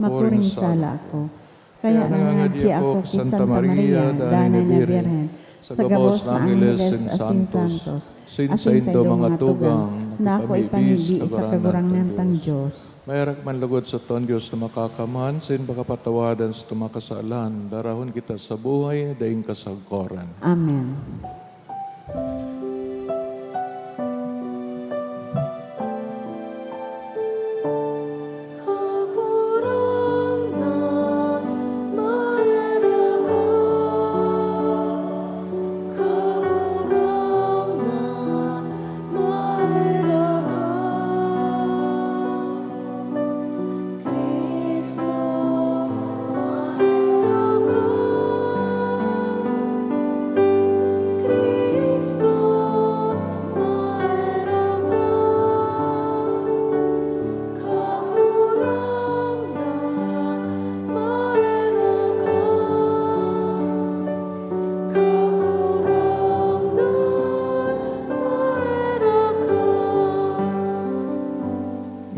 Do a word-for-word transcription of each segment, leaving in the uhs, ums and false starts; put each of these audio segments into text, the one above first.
Makuring sala ako. Kaya nangangadi ako ki Santa Maria, danay na Birhen, sa gabos na angheles asin santos, asin saindo mga tugang, na ako ipamibi sa Kagurangnan tang Dios. Maherak man logod saton Dios na Makakaman, sain pakapatawadan sa mga kasalan, darahon kita sa buhay na daing kasagkoran. Amen.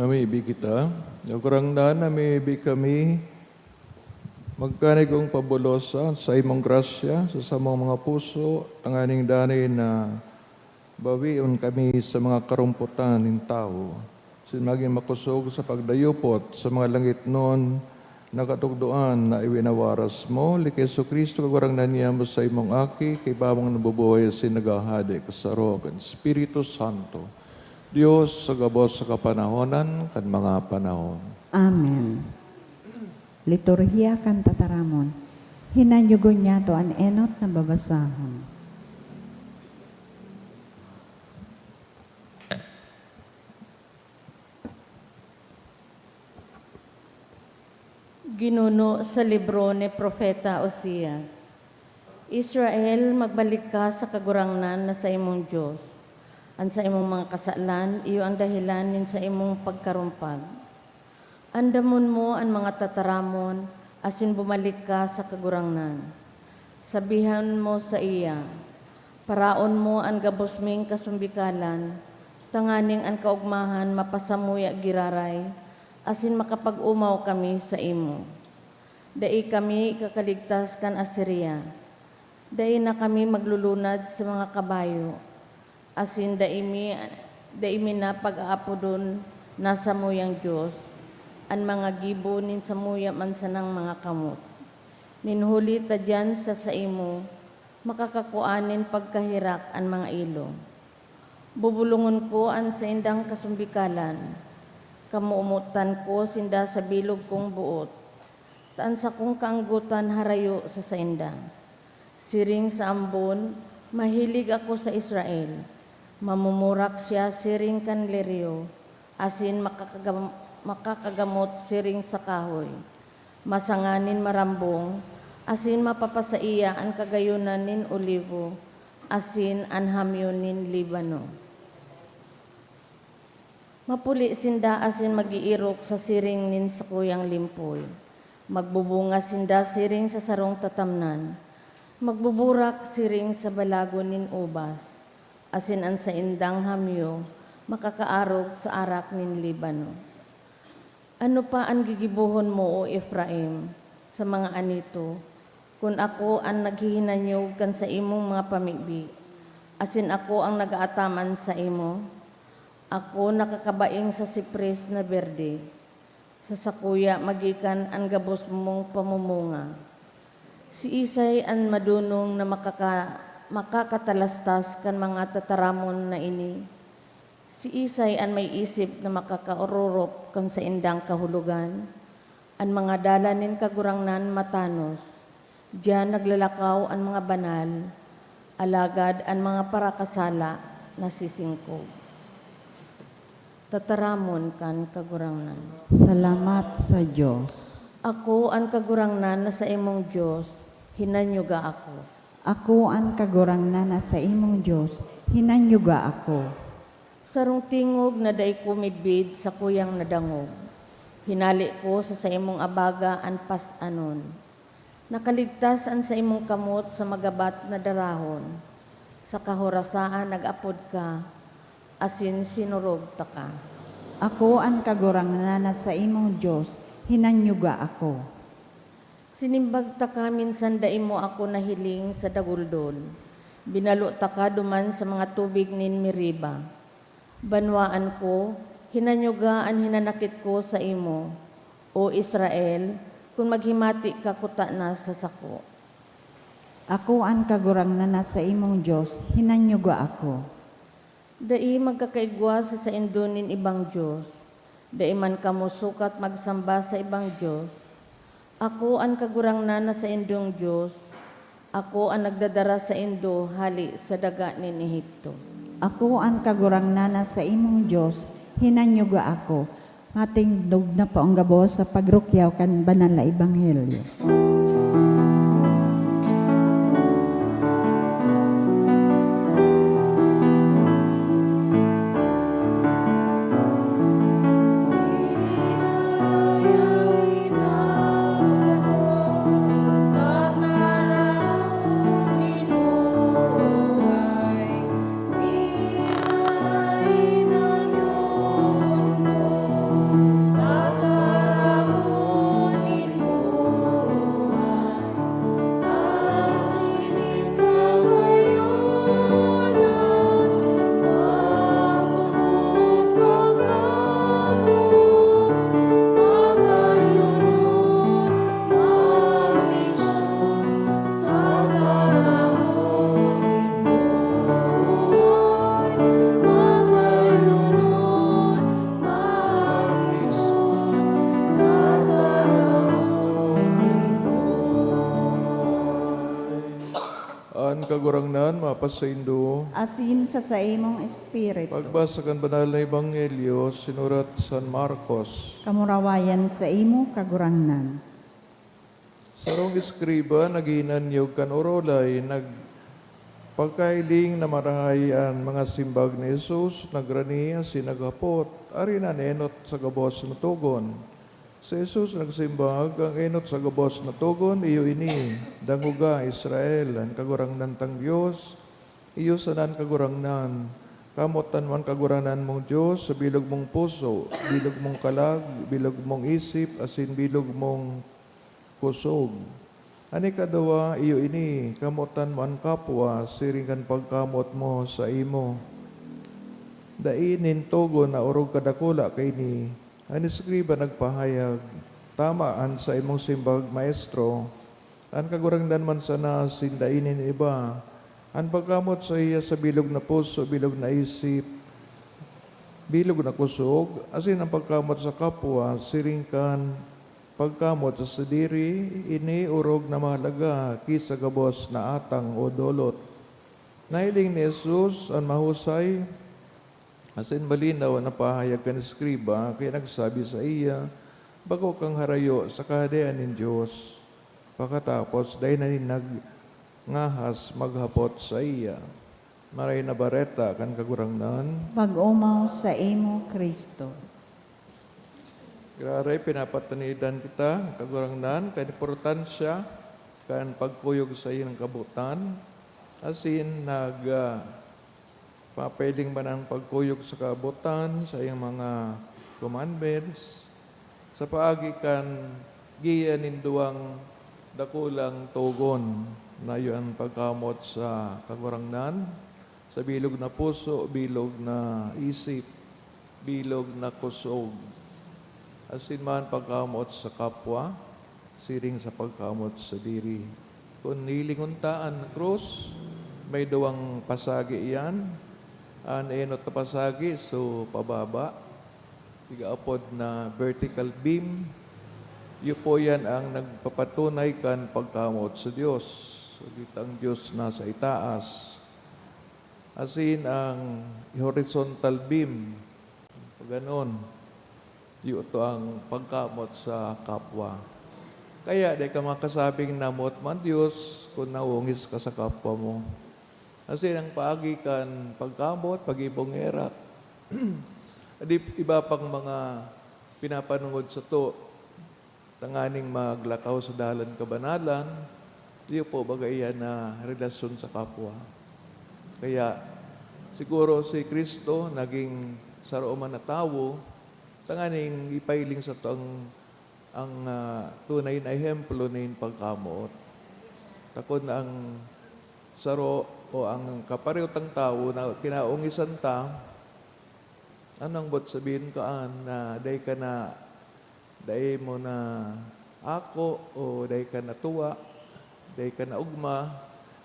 Mamibi kita. Kagurangnan, mamibi kami. Magkanigong pabulosan sa imong grasya, sa samong mga puso, tanganing danay na bawion kami sa mga karompotan nin tawo, asin magin makosog sa pagdayupot sa mga langitnon na katugdoan na iwinawaras mo, huli ki Jesu-Cristo, Kagurangnan niamo, sa imong Aki, kaiba mong nabubuhay asin naghahade kasaro kan Espiritu Santo, Dios sa gabos sa kapanahonan kan mga panahon. Amen. Liturhiya kan Tataramon. Hinanyugon niyato an enot na babasahon. Ginuno sa libro ni Propeta Oseas. Israel, magbalik ka sa Kagurangnan na saimong Dios. An saimong mga kasalan iyo an dahelan nin saimong pagkarumpag. Andamon mo an mga tataramon asin bumalik ka sa Kagurangnan. Sabihon mo saiya, "Paraon mo an gabos ming kasumbikalan, tanganing an kaogmahan mapasamuya giraray, asin makapag-omaw kami saimo. Dai kami ikakaligtas kan Asiria. Dai na kami maglulunad sa mga kabayo, asin dai mi, dai mi na pag-aapodon na samuyang Dios an mga gibo nin samuya man sanang mga kamot. Nin huli ta diyan sa saimo, makakakua nin pagkaherak an mga ilo. Bubulongon ko an saindang kasumbikalan, kamomotan ko sinda sa bilog kong boot, ta an sakong kaanggotan harayo sa sainda." Siring sa ambon, mahilig ako sa Israel. Mamumurak siya siring kan liryo, asin makakagam-, makakagamot siring sa kahoy. Masanga nin marambong, asin mapapasaiya an kagayonan nin olibo, asin an hamyo nin Libano. Mapuli sinda asin mag-eerok sa siring nin sakuyang limpoy. Magbubunga sinda siring sa sarong tatamnan. Magbuburak siring sa balagon nin ubas, asin an saindang hamyo makakaarog sa arak nin Libano. Ano pa an gigibohon mo, O Efraim, sa mga anito, kun ako an naghihinanyog kan saimong mga pamibi, asin ako an nag-aataman saimo? Ako nakakabaing sa sipres na berde, sa sakuya magikan an gabos mong pamumunga. Siisay an madonong na makaka-, makakatalastas kan mga tataramon na ini? Siisay an may isip na makakaororop kan saindang kahulogan? An mga dalan nin Kagurangnan matanos, diyan naglalakaw an mga banal, alagad an mga parakasala nasisingkog. Tataramon kan Kagurangnan. Salamat sa Dios. Ako an Kagurangnan na saimong Dios, hinanyuga ako. Ako an Kagurangnan na saimong Dios, hinanyuga ako. Sarong tingog na dai ko midbid sakuyang nadangog. Hinale ko sa saimong abaga an pas-anon. Nakaligtas an saimong kamot sa magabat na darahon. Sa kahorasaan nag-apod ka, asin sinurog taka. Ako an Kagurangnan na saimong Dios, hinanyuga ako. Sinimbag taka minsan dai mo ako nahiling sa daguldol. Binalo taka duman sa mga tubig nin Meriba. Banwaan ko, hinanyuga an hinanakit ko saimo, O Israel, kun maghimati ka kutana sa sako. Ako an Kagurangnan na saimong Dios, hinanyuga ako. Dai magkakaigwa sa saindo nin ibang dios. Dai man kamo sukat magsamba sa ibang dios. Ako an Kagurangnan na saindong Dios, ako an nagdadara saindo hale sa daga nin Egipto. Ako an Kagurangnan na saimong Dios, hinanyuga ako. Matindog na po ang gabos sa pagrukyaw kan banal na ebanghelyo. An Kagurangnan mapasaindo. Asin sa saimong espiritu. Pagbasa kan Banal na Ebanghelyo sinurat San Marcos. Kamurawayan saimo, Kagurangnan. Sarong eskriba naghinanyog kan orolay, nagpakahiling na marahay an mga simbag ni Jesus, nagrani asin naghapot, "Arin an enot sa gabos na togon?" Si Jesus nagsimbag, "Ang enot sa gabos na togon iyo ini, 'Dangoga, Israel, an Kagurangnan tang Dios, iyo sana an Kagurangnan. Kamotan mo an Kagurangnan mong Dios sa bilog mong puso, bilog mong kalag, bilog mong isip, asin bilog mong kosog. An ikaduwa, iyo ini, kamotan mo an kapwa siring kan pagkamot mo saimo. Dai nin togon na orog kadakula kaini." An eskriba nagpahayag, "Tama an saimong simbag, Maestro. An Kagurangnan man sana asin dai nin iba. An pagkamot saiya sa bilog na puso, bilog na isip, bilog na kosog, asin an pagkamot sa kapwa siring kan pagkamot sa sadiri, ini orog na mahalaga ki sa gabos na atang o dolot." Nahiling ni Jesus an mahusay asin malinaw na pahayag kan eskriba, kaya nagsabi saiya, "Bako kang harayo sa Kahadean nin Dios." Pakatapos, dai na nin nagngahas maghapot saiya. Marahay na Bareta kan Kagurangnan. Pag-omaw saimo, Cristo. Giraray, pinapatanidan kita, Kagurangnan, kan importansya kan pagkuyog sa iyang kabotan, asin nag, ah, papahiling man an pagkuyog sa kabotan, sa iyang mga commandments, sa paagi kan giya nin duwang dakulang togon, na iyo an pagkamot sa Kagurangnan, sa bilog na puso, bilog na isip, bilog na kusog, asin man pagkamot sa kapwa, siring sa pagkamot sadiri. Kun hilingon ta an krus, may duwang pasagi iyan. An enot na pasagi, so pababa, igaapod na vertical beam. Iyo po yan ang nagpapatunay kan pagkamot sa Dios. Huli ta an Dios nasa itaas. Asin ang horizontal beam, paganon, iyo to ang pagkamot sa kapwa. Kaya di ka makasabing namot man Dios kun nangungis ka sa kapwa mo. Asin ang paagi kan pagkamot, pag-ibong erak, di iba pang mga pinapanungod sato, tanganing maglakaw sa dalan kabanalan, iyo po baga iyan na relasyon sa kapwa. Kaya, siguro si Cristo naging saro man na tawo, tanganing ipahiling sato ang Ang, ah, tunay na ehemplo nin pagkamoot. Takon na ang saro o ang kapareho tang tawo na kinaungisan ta, ano ang buot sabihin kaan na dai ka na, dai mo na ako o dai ka na tuwa, dai ka na ugma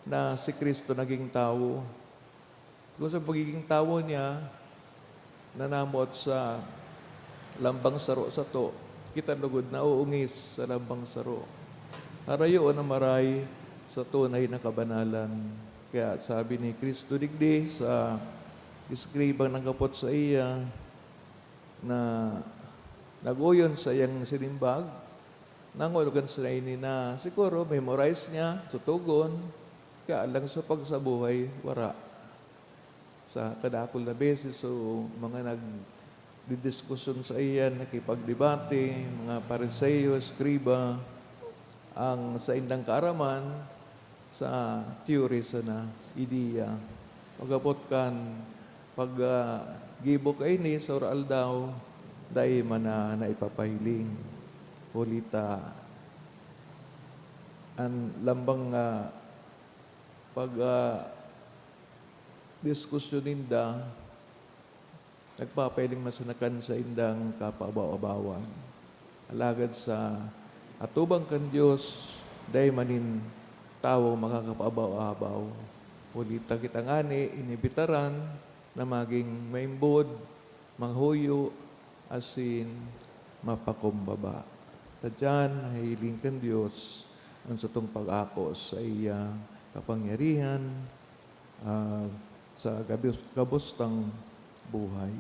na si Cristo naging tawo? Kung sa pagiging tawo niya, nanamot sa lambang saro sato, kita lugod na uungis sa lambang saro. Harayo na maray sa tunay na kabanalan. Kaya sabi ni Cristo digdi sa eskribang nagkapot saiya na nag-oyon sa iyang sinimbag, nangulugan sa ini na siguro memorize niya, sutugon, kaya lang sa pagsabuhay, wara. Sa kadakul na beses, so, mga nagdidiskusyon saiya, nakipagdebate, mga Fariseo, eskriba, ang saindang kaaraman sa theory sana, ideya. Pag-abot kan pag, ah, gibo kaini sa aldaw, dai man na naipapahiling. Huli ta, an lambang, ah, pag, ah, diskusyon ninda, nagpapahiling man sana kan saindang kapaabaw-abawan. Alagad sa atubang kan Dios, dai man nin tawo makakapaabaw-abaw. Huli ta kita ngani inibitaran na maging maimbod, mahuyo, asin mapakumbaba. Ta diyan nahihiling kan Dios an satong pag-ako sa iya kapangyarihan, ah, sa gabos-, gabos tang buhay.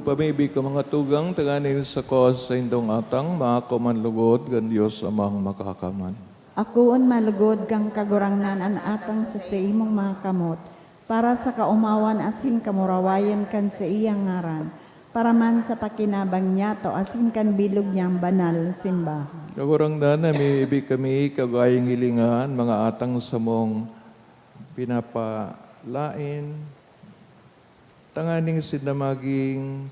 Magpamibi ka, mga tugang, tanganing sako sa indong atang maako man lugod kan Dios Amang Makakaman. Akoon malugod kan Kagurangnan an atang sa saimong mga kamot, para sa kaomawan asin kamurawayan kan saiyang ngaran, para man sa pakinabang niyato asin kan bilog niyang banal na simbahan. Kagurangnan, namimibi kami, kagayang hilinga an mga atang samong pinapalaen, tanganing sinda magin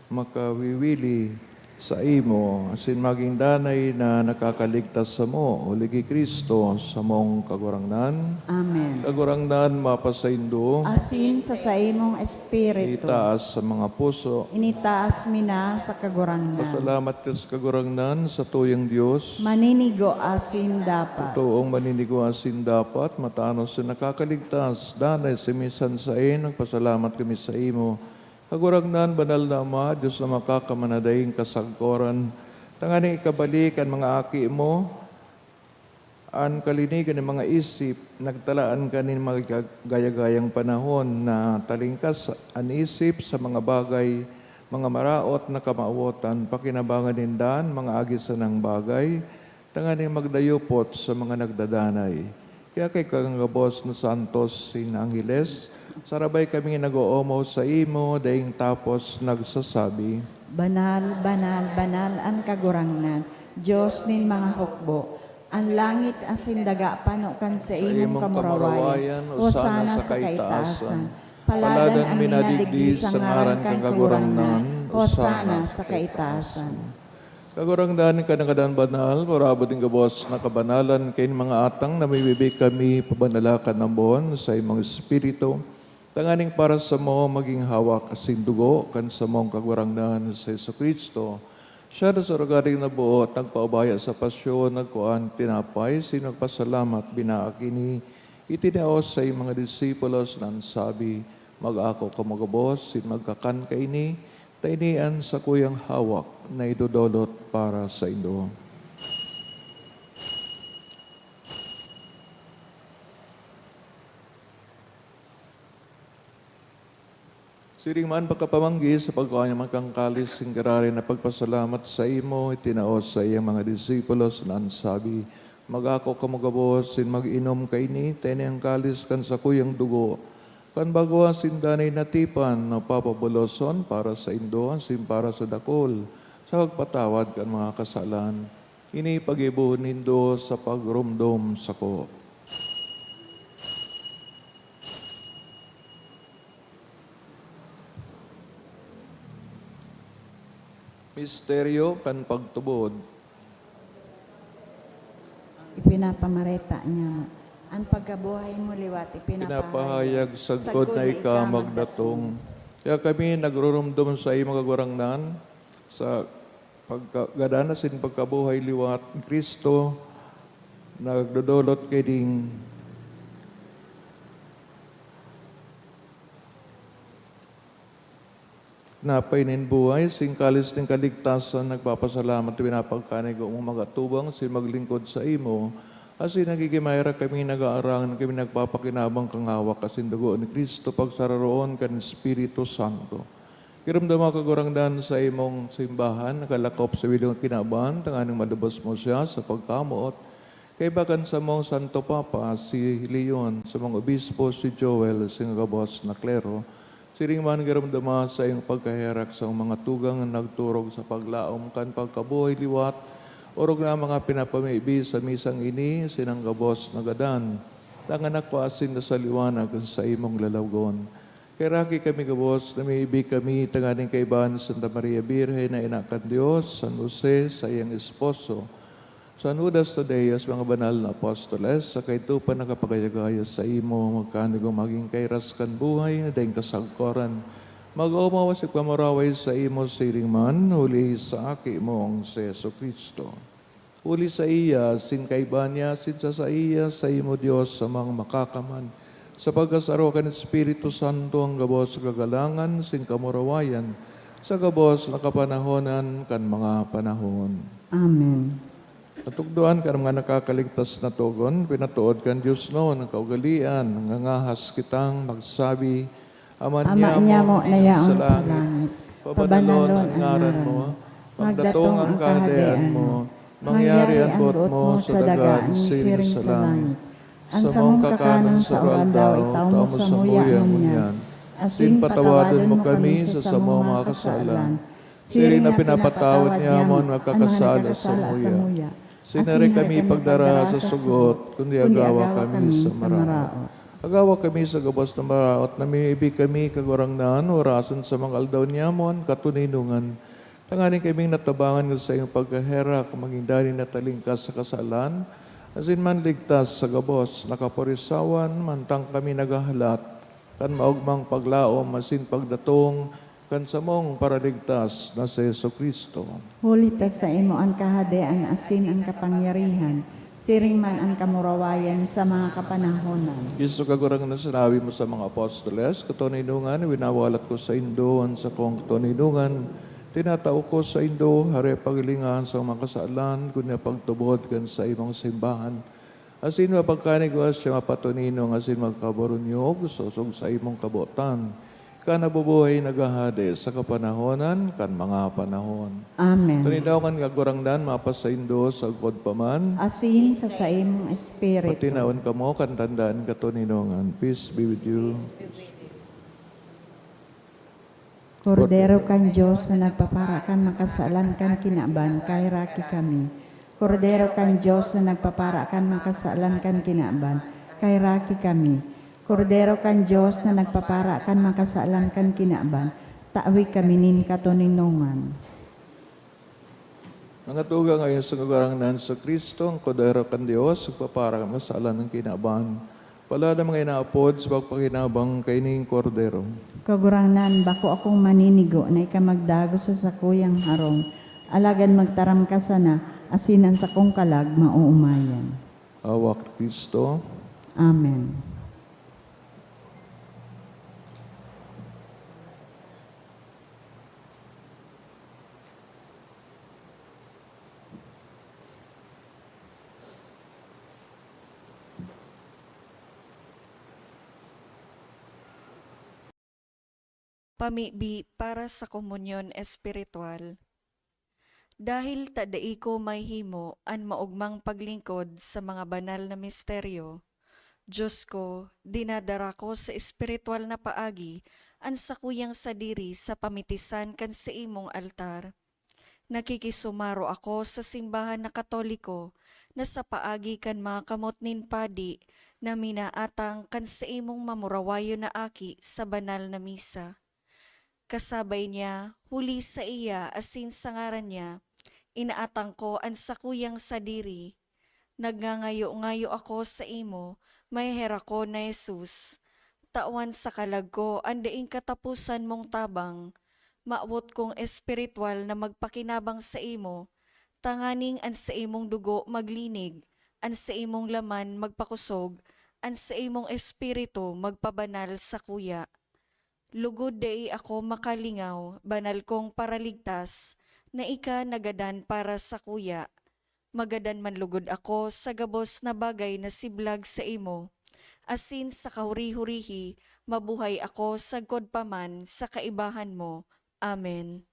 makawiwili saimo, asin magin danay na nakakaligtas samo, huli ki Cristo, samong Kagurangnan. Amen. Kagurangnan, mapasaindo. Asin sa saimong espiritu. Itaas sa mga puso. Initaas mi na sa Kagurangnan. Pasalamat ka sa Kagurangnan, sa tuyang Dios. Maninigo asin dapat. Totoong maninigo asin dapat, matanos na nakakaligtas, danay sa misan saen, nagpasalamat kami saimo. Kagurangnan, banal na Ama, Dios na makakaman na daing kasagkoran, tanganing ikabalik an mga aki mo, an kalinigan nin mga isip, nagtalaan ka nin mga gayagayang panahon na talingkas an isip sa mga bagay, mga maraot na kamawotan, pakinabangan ninda an mga agi sanang bagay, tanganing magdayupot sa mga nagdadanay. Kaya kay kang gabos na santos sin angheles, sarabay kaming nag-oomaw saimo, daing tapos nagsasabi, "Banal, banal, banal an Kagurangnan, Dios nin mga hukbo. An langit asin daga pano kan saimong kamurawayan. Hosana sa kaitaasan. Paladan an minadigdi sa ngaran kan Kagurangnan. Hosanna sa kaitaasan. Kagurangnan kan Ngadanan Banal, parabot nin gabos na kabanalan, kaini mga atang namimibi kami pabanalakan ambon sa imong Espiritu, tanganing para samo magin hawak asin dugo kan samong Kagurangnan, si Jesu-Cristo. Siya na sa rogaring naboot, nagpaubaya sa pasyon, nagkuan tinapay, asin nagpasalamat, binaak ini, itinao sa mga disipulos na an sabi, "Mag-ako kamo gabos, asin magkakan kaini, ta ini an sakuyang hawak na idodolot para saindo." Siring man, pagkapamanggi sa pagkua niya magkang kalis, nin giraray na pagpasalamat saimo, itinao sa iyang mga disipulos na an sabi, "Mag-ako kamo gabos, asin mag-inom kaini, ta ini an kalis kan sakuyang dugo, kan bago asin danay na tipan, na papaboloson para saindo asin para sa dakul, sa pagpatawad kan mga kasalan. Ini paggibohon nindo sa pagromdom sako." Misteryo kan pagtubod. Ipinapamareta niya mo. An pagkabuhay mo liwat, ipinapahayag, ipinapahayag sagkod na ika magdatong. Kaya kami nagrurumdom sa imo, Kagurangnan, sa pagkagadan asin pagkabuhay liwat ni Cristo, nagdodolot kaining tinapay nin buhay, asin kalis nin kaligtasan, nagpapasalamat, pinapagkanigo mong magatubang, asin maglingkod sa imo, asin nagigimay ra kami, nag-aarangan kami, nagpapakinabang kan hawak asin dugo ni Cristo, pagsararoon kan Espiritu Santo. Giromdoma, Kagurangnan, sa imong simbahan, nakalakop sa bilog na kinaban, tanganing malubos mo siya sa pagkamoot, kaiba kan samong Santo Papa, si Leon, samong Obispo, si Joel, asin gabos na klero. Siring man, giromdoma sa iyong pagkaherak sa mga tugang na nagturog sa paglaom kan pagkabuhay liwat, orog na ang mga pinapamibi sa misang ini, asin an gabos na gadan, tanganing nakua sinda sa liwanag sa imong lalawgon. Kaheraki kami gabos, namimibi kami tanganing kaibahan ni Santa Maria Birhen na ina kan Dios, San Jose, saiyang esposo, San Judas Tadeo, sa mga banal na apostoles, saka ito pa nakapagayagaya saimo, magkanigong magin kairas kan buhay na daing kasagkoran. Mag-omaw asin pamaraway saimo siring man, huli sa Aki mong si Jesu-Cristo. Huli saiya, asin kaiba niya, asin sa saiya, saimo, Dios, Amang Makakaman, sa pagkasaro kan Espiritu Santo, an gabos kagalangan asin kamurawayan, sa gabos na kapanahonan kan mga panahon. Amen. Natukdoan kan mga nakakaligtas na togon, pinatood kan Dios noon an kaugalean, nangangahas kitang magsabi, Ama niamo na yaon sa langit, pabanalon an ngaran mo, magdatong an kahadean mo, mangyari an boot mo sa daga siring sa langit. An samong kakanon sa aldaw-aldaw, itao mo samuya ngunyan, asin patawadon mo kami sa samong mga kasalan, siring na pinapatawad niamo an nagkakasala samuya. Asin dai kami pagdara sa sugot, kundi agawa kami sa maraot. Agawa kami sa gabos na maraot, namimibi kami, Kagurangnan, orasan sa mga aldaw niamo an katoninongan, tanganing kaming natabangan kan saimong pagkaherak, magin danay na talingkas sa kasalan, asin manligtas sa gabos na kaporisawan, mantang kami naghahalat kan maogmang paglaom asin pagdatong kan samong Paraligtas na si Jesu-Cristo. Huli ta saimo an kahadean asin an kapangyarihan, siring man an kamurawayan sa mga kapanahonan. Cristo, Kagurangnan, sinabi mo sa mga apostoles, "Katoninongan, winawalat ko saindo an sakong katoninongan. Tinatao ko saindo, hare paghilingahan sa mga kasalan, kundi pagtubod kan saimong simbahan." Asin mapagkanigwa siya, mapatoninong asin magkaburunyog, sosog sa imong kabotan. Ika nabubuhay, naghahade sa kapanahonan kan mga panahon. Amen. Katoninongan, Kagurangnan, mapasaindo sagkod pa man. Asin sa saimong espiritu. Patinaon kamo kan tanda nin katoninongan. Peace be with you. Kordero kan Dios na nagpapara kan makasalan kan kinaban, kaheraki kami. Kordero kan Dios na nagpapara kan makasalan kan kinaban, kaheraki kami. Kordero kan Dios na nagpapara kan makasalan kan kinaban, tawi kami nin katoninongan. Mga tugang, ayon sa Kagurangnan sa Cristo, ang Kordero kan Dios, nagpapara kan kasalan ng kinaban. Palad ang mga inaapod sa pagpakinabang kaining Kordero. Kagurangnan, bako akong maninigo na ika magdagos sa sakuyang harong, alagad magtaram ka sana, asin an sakong kalag maoomayan. Hawak ni Cristo. Amen. Pamibi para sa komunyon espiritual. Dahil ta dai ko mahihimo an maogmang paglingkod sa mga banal na misteryo, Diyos ko, dinadara ko sa espiritual na paagi an sakuyang sadiri sa pamitisan kan saimong altar. Nakikisumaro ako sa simbahan na Katoliko na sa paagi kan mga kamot nin padi na minaatang kan saimong mamurawayon na aki sa banal na misa. Kasabay niya, huli saiya asin sa ngaran niya, inaatang ko an sakuyang sadiri. Nagngangayo-ngayo ako saimo, maheherakon na Jesus. Tawan sa kalag ko an daing kataposan mong tabang. Mawot kong espiritual na magpakinabang saimo, tanganing an saimong dugo maglinig, an saimong laman magpakosog, an saimong espiritu magpabanal sakuya. Lugod dai ako makalingaw, banal kong Paraligtas, na ika nagadan para sakuya. Magadan man lugod ako sa gabos na bagay na siblag saimo, asin sa kahuri-hurihi mabuhay ako sagkod pa man sa kaibahan mo. Amen.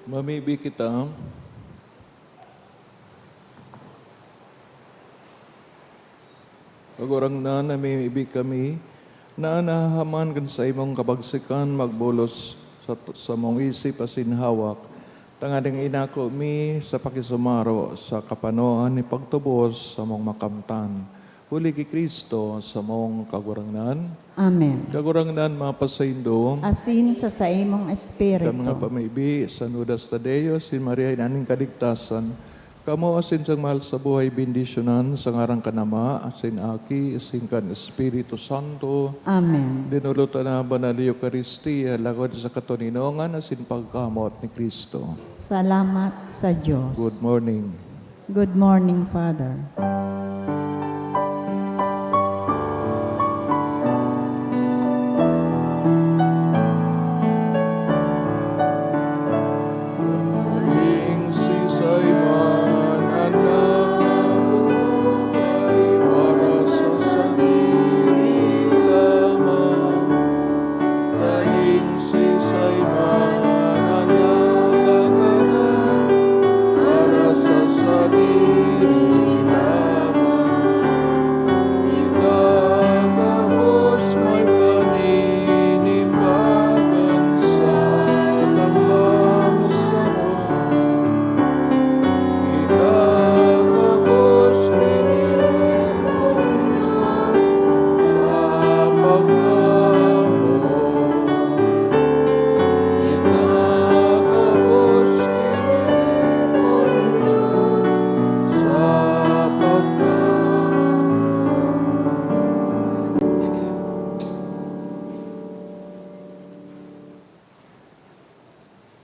Mamibi kita. Kagurangnan, namimibi kami na nahahaman kan saimong kabagsikan magbulos sa, sa mong isip asin hawak, tanganing inako mi sa pakisumaro sa kapanoan ni pagtubos sa mong makamtan. Huli ki Cristo, samong Kagurangnan. Amen. Kagurangnan, mapasaindo. Asin sa saimong espiritu. Kan mga pamibi, San Judas Tadeo, si Maria, ina nin kaligtasan, kamo asin sang mahal sa buhay, bendisyonan sa ngaran kan Ama, asin Aki, asin kan Espiritu Santo. Amen. Dinolotan na banal Eukaristia, lagod sa katoninongan asin pagkamoot ni Cristo. Salamat sa Dios. Good morning. Good morning, Father.